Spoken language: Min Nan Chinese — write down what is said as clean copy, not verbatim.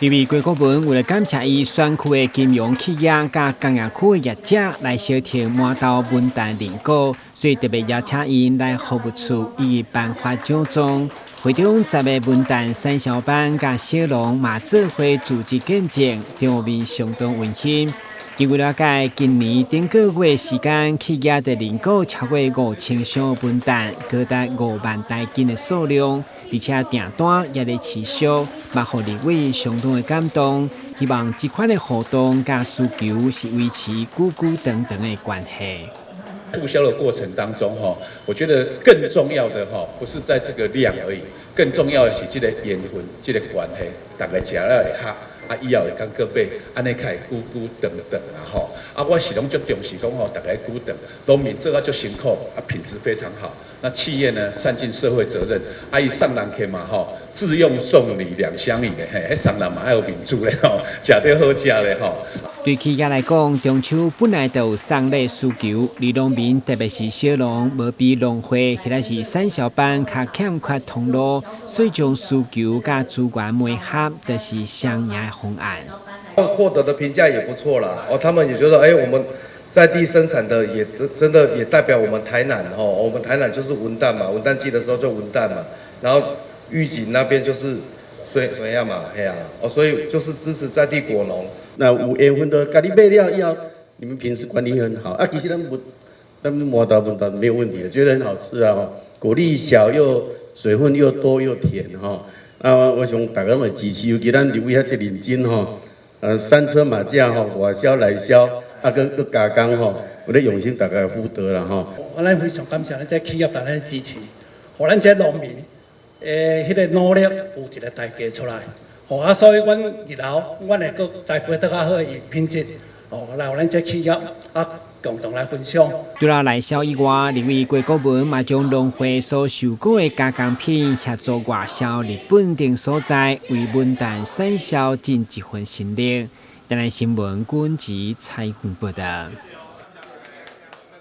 立委郭國文為了感謝伊選區的金融企業佮工業區的業者來相挺饃頭文旦認購，所以特別邀請𪜶來服務處一一頒發獎狀。會中十个文旦產銷班佮小農嘛做伙組織見證，場面相當溫馨。根據了解，今年頂個月時間，企業就認購超過5000箱文旦，高達5萬台斤的數量，而且訂單也咧持續，嘛予立委相當的感動。希望這款的活動佮需求是維持久久長長的關係。促銷的過程當中，哈，我覺得更重要的哈，不是在這個量而已，更重要的是這個緣分，這個關係，大家食了會合。啊，以後會閣閣買，按呢較會久久長長啦吼。啊，我是攏足重視講吼，逐家久長，農民做甲足辛苦，啊，品質非常好。那企業呢，善盡社會責任，啊，伊送人客嘛吼，自用送禮兩相宜的嘿，彼送人嘛愛有面子咧吼，食著好食咧吼。對企業來講，中秋本來就有送禮需求，而農民特別是小農，無比農會或者是產銷班較欠缺通路，所以將需求佮資源媒合，就是雙贏的方案。獲得的評價也不錯啦，哦，他們也覺得，哎，我們在地生產的也真的也代表我們台南吼，我們台南就是文旦嘛，文旦季的時候就文旦嘛，然後玉井那邊就是水水樣嘛，嘿啊，哦，所以就是支持在地果農。那有緣分的，共你買了以後，你們平時管理很好啊，其實咱不，咱饃頭文旦沒有問題的，覺得很好吃啊，果粒小又水分又多又甜吼。啊，我想大家攏會支持，尤其咱立委遐濟認真吼，三車馬駕吼，外銷內銷，啊，閣閣加工吼，有咧用心，大家福德啦吼。我咱非常感謝咱這企業對咱的支持，予咱這農民的彼個努力有一個代價出來。吼啊，所以阮日後阮會閣栽培得較好的品質，哦，來予咱這企業啊共同來分享。除了內銷以外，立委郭國文嘛將農會所收購的加工品協助外銷日本等所在，為文旦產銷盡一份心力。台南新聞軍籍採訪報道。